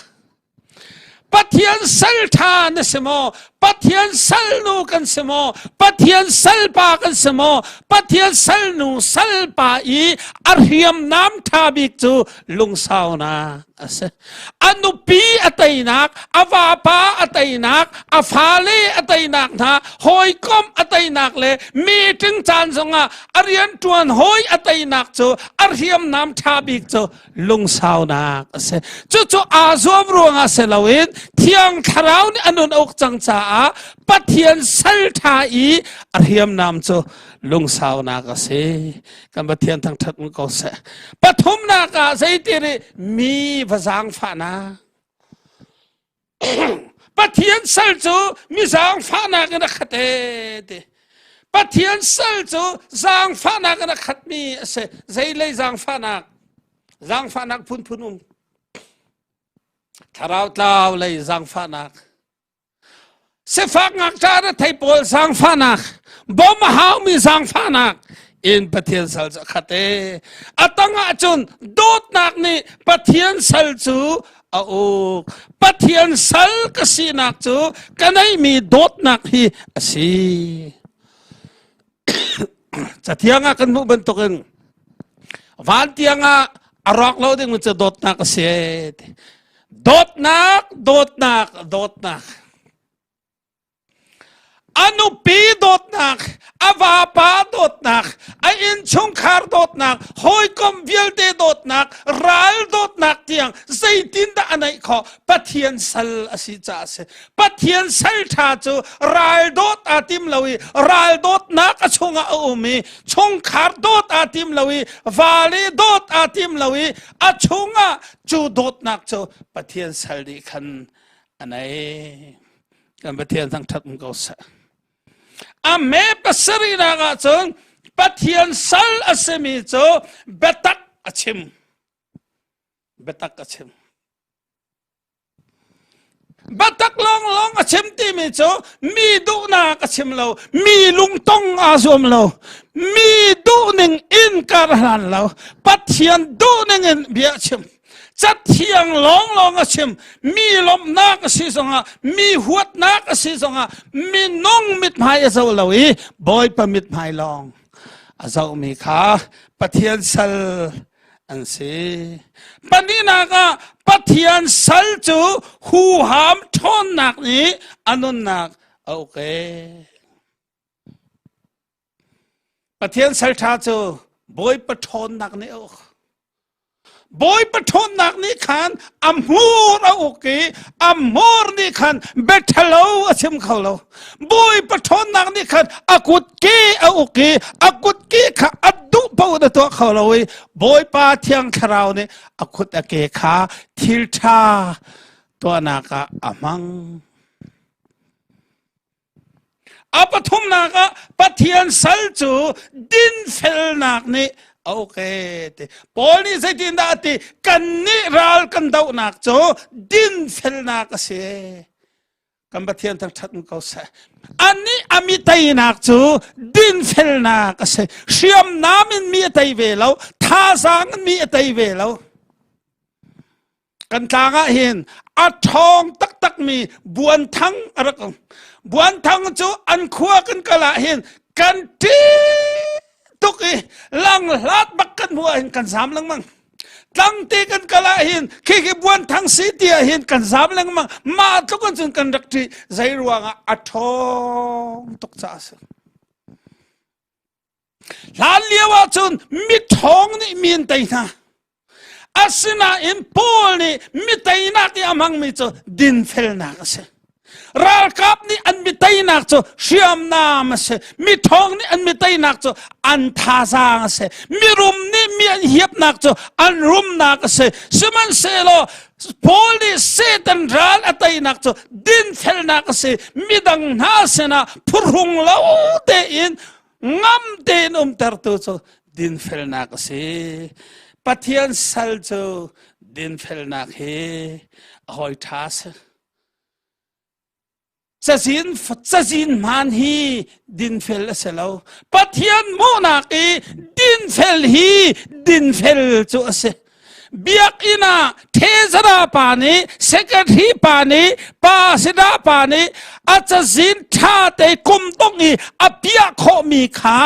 Pathian salṭha na si maw? Pathian salnu kan si maw? Pathian salpa kan si maw? Pathian salnu salpa i a hriamnam ṭha bik cu lungsaunak a si. A nupi a teinak, a vapa a teinak, a fale a teinak hna, hawikom a teinak le meeting caan zongah a rianṭuan hawi a teinak cu a hriamnam ṭha bik cu lungsaunak a si. Cucu aa zuam ruangah si loin Thiang Thlarau nih a nun a uk cang caah Pathian sal ṭha i a hriamnam cu lungsaunak a si. Kan Pathian thangṭhat ko seh. Pathumnak ah zeiti nih mi va zaangfahnak. Pathian sal cu mi zaangfahnak in a khat e ti. Pathian sal cu zaangfahnak in a khatmi a si. Zeilei zaangfahnak? Zaangfahnak phunphun um. Thlarau tlau lei zaangfahnak. Sifak ngakṭah na thei pawl zaangfahnak, bawm a haumi zaangfahnak in Pathian sal cu a khat e. A tangah cun dawtnak nih Pathian sal cu a uk. Pathian sal ka sinak cu ka neihmi dawtnak hi a si. Cathiang ah kan hmuh bantukin van tiang ah a rawk lo ding cu dawtnak a si. Dawtnak, dawtnak, dawtnak. A nupi dawtnak, a vapa dawtnak, a innchungkhar dawtnak, hawikom vialte dawtnak, ral dawtnak tiang zeitindah a neih khawh? Pathian sal a si caah a si. Pathian sal ṭha cu ral dawt aa tim lo i ral dawtnak a chungah a um i chungkhar dawt aa tim lo i vale dawt aa tim lo i a chungah cu dawtnak cu Pathian sal nih khan a nei. Kan Pathian thangṭhat um ko seh. A me pasarihnak ah cun Pathian sal a simi cu biatak a chim. Biatak a chim. Biatak lawnglawng a chim timi cu mi duhnak a chim lo, mi lungtong aa zuam lo, mi duhning in kar hlan lo, Pathian duhning in bia a chim. Cathiang lawnglawng a chim, mi lawmhnak a si zongah, mi huatnak a si zongah, minung mithmai a zoh lo i Bawipa mithmai lawng a zohmi kha Pathian sal an si. Pahnihnak ah Pathian sal cu huham ṭhawnnak nih a nunnak a uk e. Pathian sal ṭha cu Bawipa ṭhawnnak nih a uk. Bawipa ṭhawnnak nih khan a hmur a uk i a hmur nih khan biaṭhalo a chim kho lo. Bawipa ṭhawnnak nih khan a kutke a uk i a kutke kha a duh paoh na tuah kho lo i Bawipa Thiang Thlarau nih a kut a ke kha thil ṭha tuahnak ah a hmang. A pathumnak ah Pathian sal cu dinfelnak nih a uk e ti. Paul nih zeitindah a ti? Kannih ral kan dohnak cu dinfelnak a si. Kan Pathian thangṭhat ko seh. Anih a mi teinak cu dinfelnak a si. Hriamnam in mi a tei ve lo, thazaang in mi a tei ve lo. Kan tlang ah hin a ṭhawng taktakmi buanthang a rak um. Buanthang cu an khua kan kal ah hin kan ṭih tuk i langhlat bak kan hmuh ah hin kan zaam lengmang. Tlangte kan kal ah hin khikhi buanthang si ti ah hin kan zaam lengmang. Mah tluk in cun kan rak ṭih. Zei ruangah a ṭhawng tuk caah a si. Hlan lio ah cun miṭhawng nih mi an tei hna. Asinain Paul nih mi teinak i a hmangmi cu dinfelnak a si. Ralkap nih an mi teinak cu hriamnam a si. Miṭhawng nih an mi teinak cu an thazaang a si. Mirum nih mi an hiapnak cu an rumnak a si. Sihmanhsehlaw Paul nih Satan ral a teinak cu dinfelnak a si. Midang hna sinah phuhrung lo tein ngam tein umtertu cu dinfelnak a si. Pathian sal cu dinfelnak hi a hawi ṭha a si. Cazin cazin hmaan hi dinfel a si lo. Pathian hmuhnak i dinfel hi dinfel cu a si. Biakinn ah Thezara pa nih secretary pa nih pa sida pa nih a cazin ṭha te kum dongh i a piah khawhmi kha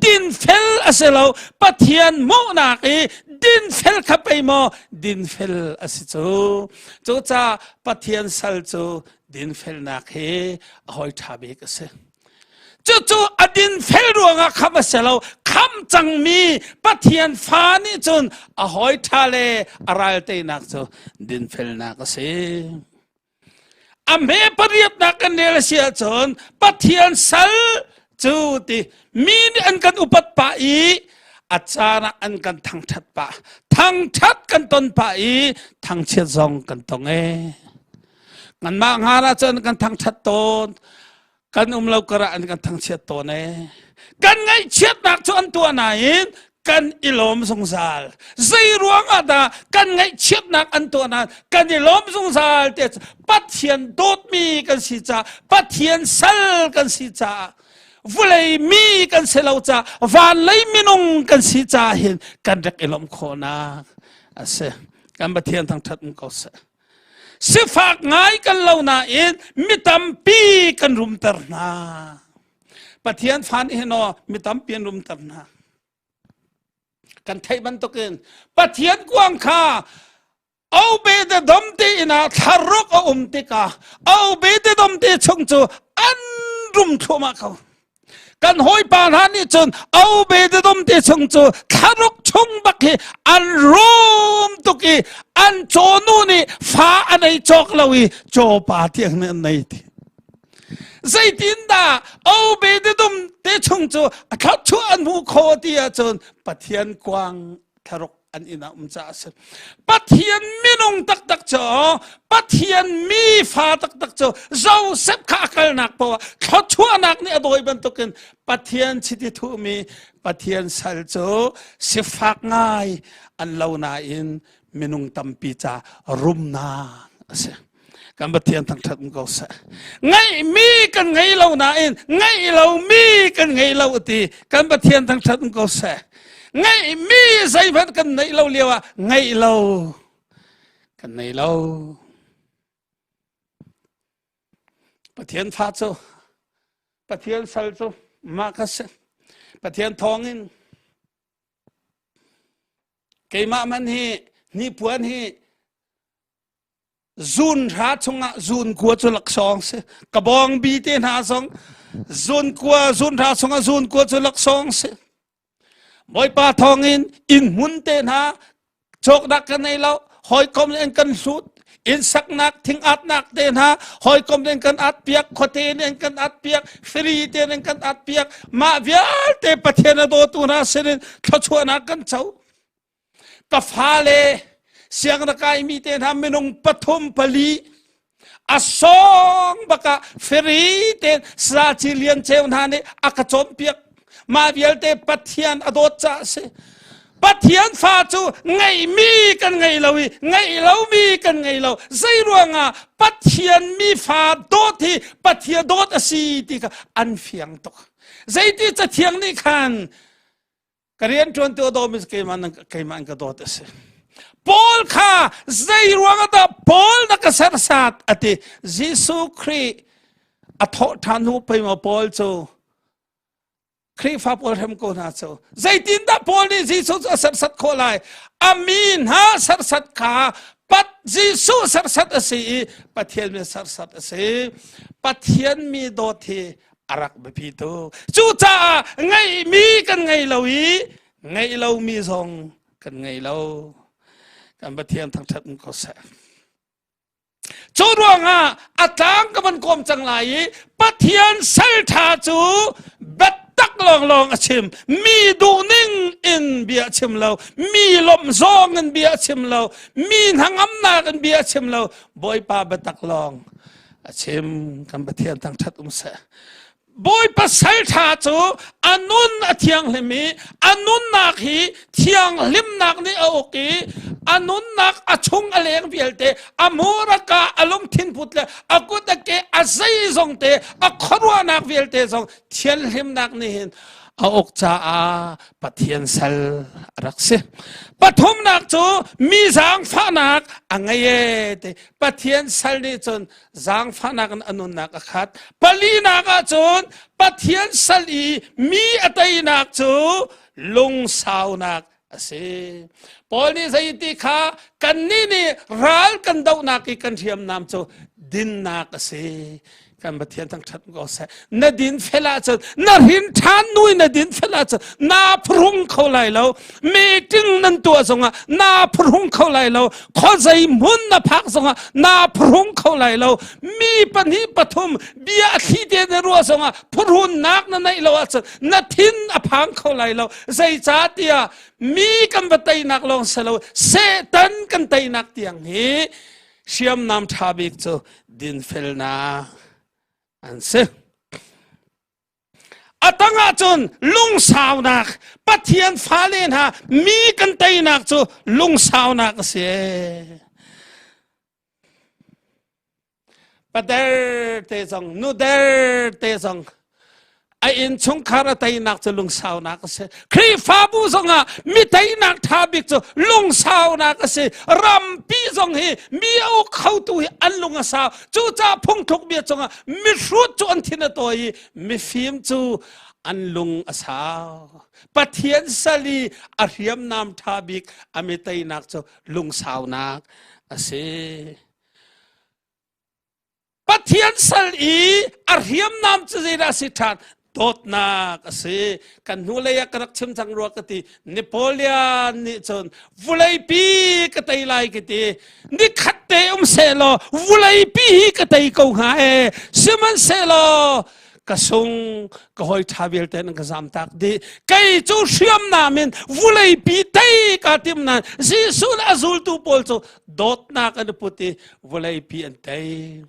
dinfel a si lo. Pathian hmuhnak i dinfel kha pei maw dinfel a si cu. Cucaah Pathian sal cu dinfelnak hi a hawi ṭha bik a si. Cucu a dinfel ruangah khamh a si lo. Khamh cangmi Pathian fa nih cun a hawi ṭha le a ral teinak cu dinfelnak a si. A hme pariatnak kan rel a si ahcun Pathian sal cu ti mi nih an kan upat pah i a caan ah an kan thangṭhat pah. Thangṭhat kan ton pah i thangchiat zong kan tong ee. Kanmah hngal ahcun kan thangṭhat tawn. Kan um lo karah an kan thangchiat tawn ee. Kan ngaihchiatnak cu an tuah nain kan i lawm zungzal. Zei ruang ah dah kan ngaihchiatnak an tuah nain kan i lawm zungzal te Pathian dawtmi kan si caah Pathian sal kan si caah vulei mi kan si lo caah van lei minung kan si caah hin kan rak i lawmh khawhnak a si. Kan Pathian thangṭhat um ko seh. Sifak ngai kan lo nain mi tampi kan rumter hna. Pathian fa nih hin aw mi tampi an rumter hna. Kan theih bantukin Pathian kuang kha Obededom te inn ah thlaruk a um tikah Obededom te chung cu an rum thluahmah ko. Kan hawipa hna nih cun Obededom te chung cu thlaruk chung bak hi an rum tuk i an cawnu nih fa a nei cawk lo i cawpa tiang nih an nei ti. Zeitindah Obededom te chung cu a thluachuah an hmuh khawh ti ahcun Pathian kuang thlaruk an inn ah um caah a si. Pathian minung taktak cu Pathian mi fa taktak cu Joseph kha a kalnak poah thluachuahnak nih a dawi bantukin Pathian chiti thuhmi Pathian sal cu sifak ngai an lo nain minung tampi ca rumnak a si. Kan Pathian thangṭhat um ko seh. Ngeihmi kan ngei lo nain ngeih lomi kan ngei lo ti kan Pathian thangṭhat um ko seh. Ngeihmi zeihmanh kan neih lo lio ah ngeih lo kan nei lo. Pathian fa cu Pathian sal cu mah kha si. Pathian thawngin keimah man hi hnipuan hi zun hra chungah zun kua cu laksawng si ka bawng bi te hna zong zun kua zun hra chungah zun kua cu laksawng si Bawipa thawngin inn hmun te hna cawknak ka nei lo hawikom in kan hlut inn saknak thingatnak te hna hawikom in kan at piak khuate in kan at piak free te in kan at piak mah vialte Pathian a dawtu hna sinin thluachuahnak kan co Ka fale sianginn a kaimi te hna minung pathum pali a sawng bakah feri tein saci lian ceu hna nih a ka cawnpiak. Mah vialte Pathian a dawt caah a si. Pathian fa cu ngeihmi kan ngei lo i ngeih lomi kan ngei lo. Zei ruangah Pathian mi fa dawt hi Pathian dawt a si ti kha an fiang tuk. Zeiti cathiang nih khan Ka rianṭuantu a dawmi cu keimah keimah in ka dawt a si. Paul kha zei ruang ah dah Paul na ka sersat a ti. Jesuh Khrih a thawh ṭhan hnu pei maw Paul cu Khrihfa pawl hrem ko hna cu zeitindah Paul nih Jesuh cu a sersat khawh lai a mi hna sersat kha pat Jesuh sersat a si i Pathian mi sersat a si Pathian mi dawt hi a rak biapi tuk. Cucaah ngeihmi kan ngei lo i ngeih lomi zong kan ngei lo. Kan Pathian thangṭhat um ko seh. Cu ruangah a tlang ka van kawm cang lai i Pathian sal ṭha cu biatak lawnglawng a chim. Mi duhning in bia a chim lo. Mi lawmh zawng in bia a chim lo. Mi hnangamnak in bia a chim lo. Bawipa biatak lawng a chim kan Pathian thangṭhat um seh. Bawipa salṭha cu a nun a thianghlim i a nunnak hi thianghlimnak nih a uk i a nunnak a chung a leng vialte a muraka a lungthin put le a kut a ke a zeizong te a khuaruahnak vialte zong thianhlimnak nih hin a uk caah Pathian sal a rak si. Pathumnak cu mi zaangfahnak a ngei e te Pathian sal nih cun zaangfahnak in a nunnak a khat. Palinak ah cun Pathian sal i mi a teinak cu lungsaunak a si. Paul nih zeiti kha kannih nih ral kan dohnak i kan hriamnam cu dinnak a si. Kan Pathian thangṭhat ko seh. Na din fel ahcun na hrin ṭhan nu in na din fel ahcun naa phrung kho lai lo. Meeting nan tuah zongah naa phrung kho lai lo. Khuazei hmun na phak zongah naa phrung kho lai lo. Mi pahnih pathum bia a thli te na ruah zongah phrunnak na neih lo ahcun na thin a phang kho lai lo. Zeicahtiah mi kan va teinak lawng si lo, Satan kan teinak tiang hi hriamnam ṭha bik cu dinfelnak an si. A tang ahcun lungsaunak Pathian fale hna mi kan teinak cu lungsaunak a si. Pader te zong nuder te zong a innchungkhar a teinak cu lungsaunak a si. Khrihfabu zongah mi teinak ṭha bik cu lungsaunak a si. Rampi zong hi mi a uk khotu hi an lung a sau. Cucaah phungthluk bia cungah mihrut cu an thin a tawi i mifim cu an lung a sau. Pathian sal i a hriamnam ṭha bik a mi teinak cu lungsaunak a si. Pathian sal i a hriamnam cu zeidah a si ṭhan? Dawtnak a si. Kan hnulei ah ka rak chim cang rua ka ti. Napoleon nih cun vuleipi ka tei lai ka ti. Nikhat te um sehlaw vuleipi hi ka tei ko hnga e. Sihmanhsehlaw ka sung ka hawi ṭha vialte nan ka zamtak dih. Kei cu hriamnam in vuleipi tei ka tim nain Jesuh le a zultu pawl cu dawtnak an i put i vawleipi an tei.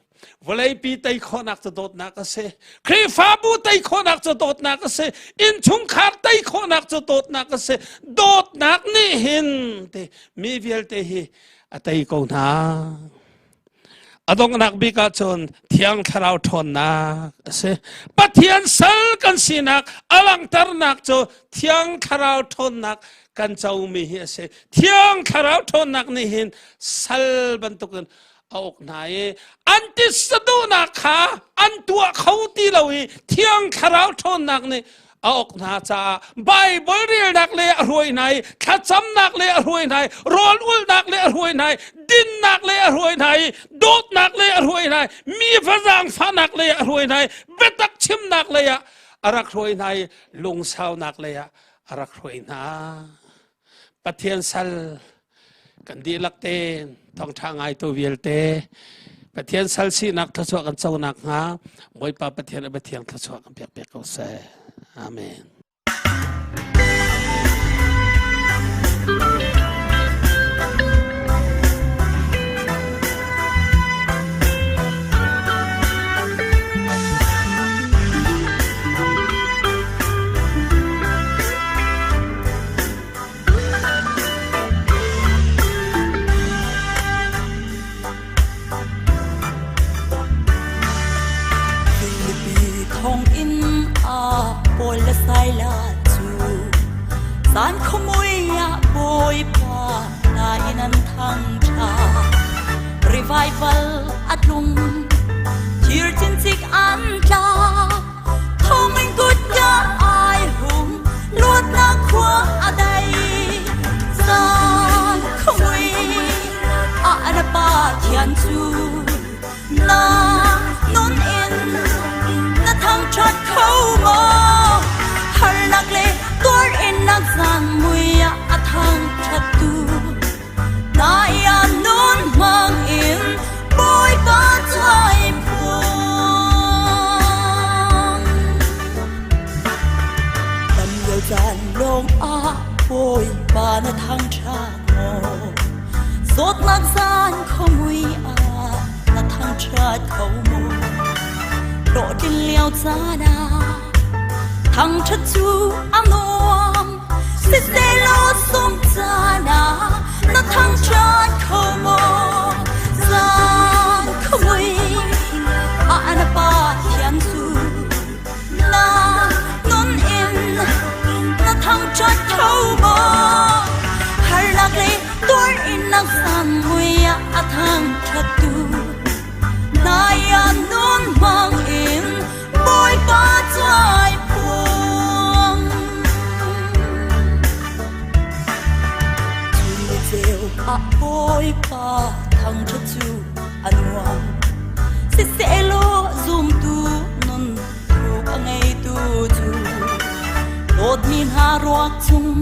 Vawleipi tei khawhnak cu dawtnak a si. Khrihfabu tei khawhnak cu dawtnak a si. Innchungkhar tei khawhnak cu dawtnak a si. Dawtnak nih hin ti mi vialte hi a tei ko hna. A donghnak bik ahcun Thiang Thlarau ṭhawnnak a si. Pathian sal kan sinak a langhternak cu Thiang Thlarau ṭhawnnak kan comi hi a si. Thiang Thlarau ṭhawnnak nih hin sal bantukin a uk hna i an titsa duhnak kha an tuah kho ti lo i Thiang Thlarau ṭhawnnak nih a uk hna caah Baibal relnak le a hruai hna i thlacamnak le a hruai hna i rawl ulhnak le a hruai hna i dinnak le a hruai hna i dawtnak le a hruai hna i mi va zaangfahnak le a hruai hna i biatak chimnak lei ah a rak hruai hna i lungsaunak lei ah a rak hruai hna. Pathian sal kan dihlak tein thawngṭha ngaitu vialte Pathian sal sinak thluachuah kan co nakhnga Bawipa Pathian a biathiang thluachuah kan pek pek ko seh. Amen. Filipi thonginn ah Paul le Silas cu zan khuamui ah Bawipa hla in an thangṭha. Revival a tlung, thir cincik an tla. Thonginn kutka ai hung, luatnak khua a dai. Zan khuamui ah na Pathian cu na nun in na thangṭhat kho maw? Harnak le tuar in nak zan mui ah a thangṭhattu nai ah nun hmang in Bawipa cu ai phuang. Dam lio caan lawng ah Bawipa na thangṭhat maw? Zawtnak zan khuamui ah na thangṭhat kho maw? Hlawhtlin lio caan ah thangṭhat cu a nuam. Siselaw sung caan ah na thangṭhat kho maw? Zan khuamui ah na Pathian cu na nun in na thangṭhat kho maw? Harnak le tuar in nang san mui ah a thangṭhattu nai ah nun hmang in Bawipa cu ai phuang. Chun le ceu ah Bawipa thangṭhat cu a nuam. Siselaw zumtu nun thuk a ngeitu cu dawtmi hna ruak chung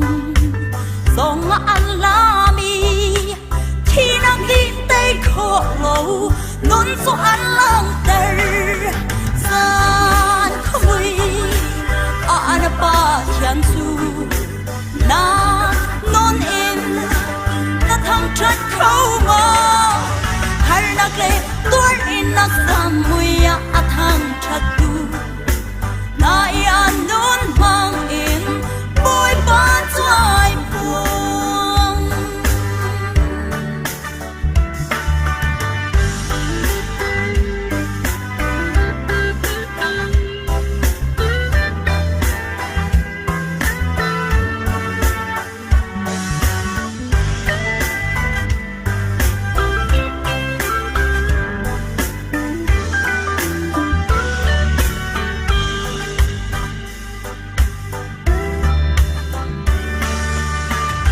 zong ah an lami thinak nih tei khawh lo nun cu an langhter. Zan khuamui ah na Pathian cu na nun in na thangṭhat kho maw? Harnak le tuar in na mui ah a thangṭhattu na i an nun hmang in Bawipa cu ai phuang.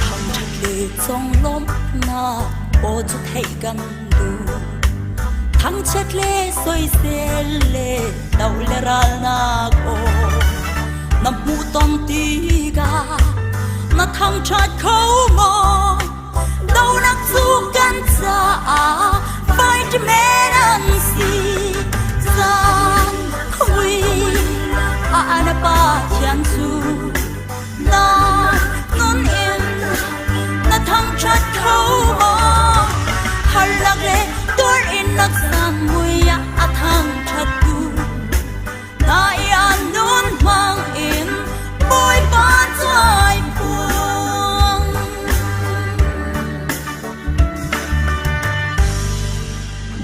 Thangṭhat le conglawmhnak aw cu theih kan duh. Thangchiat le soisel le do le ralnak aw na hmuhton tikah na thangṭhat kho maw? Donak cu kan caah vitamin an si. Zan khuamui ah na Pathian cu na nun in na thangṭhat kho maw? Harnak le tuar in nak sang mui ah a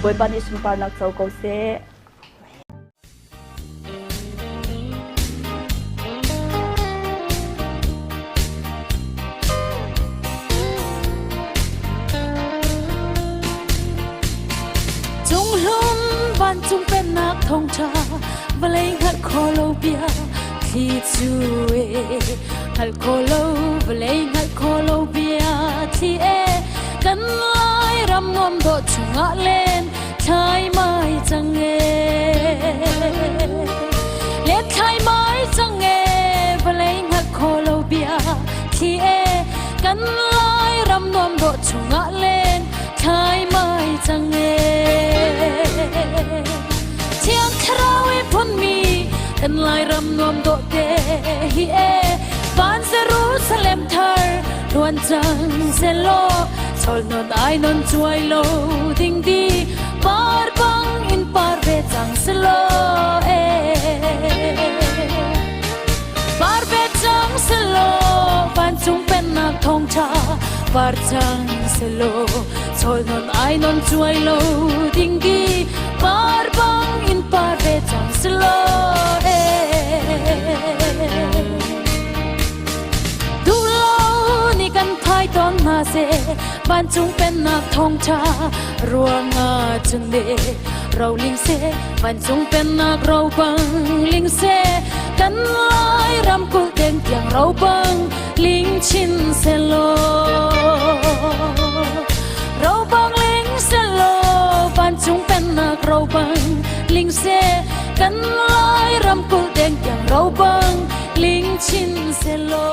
Bawipa nih sunparnak co ko seh. Cunghlum vancung pennak thawngṭha vawlei hngalh kho lo bia thli cu e hngalh kho lo vawlei hngalh kho lo bia thli e kan lai ram nuam dawh chungah len thlai mai cang e len thlai mai cang e vawlei hngalh kho lo bia thli e kan lai ram nuam dawh chungah len thlai mai cang e Thiang Thlarau i phunmi kan Lairam nuam dawh te hi e van Jerusalem thar luan cang selaw chol non ai non chuai lo ding di par bang in par ve cang selaw e par ve cang selaw vancung pennak thawngṭha par cang selaw chol non ai non chuai lo ding di par bang in par ve cang selaw e Duhlo ni kan phai tawn hna seh vancung pennak thawngṭha ruangah cun le roling seh vancung pennak ro bang ling seh kan lai ramkulh deng tiang ro bang ling chin selaw ro bang ling selaw vancung pennak ro bang ling seh kan lai ramkulh deng tiang ro bang ling chin selaw.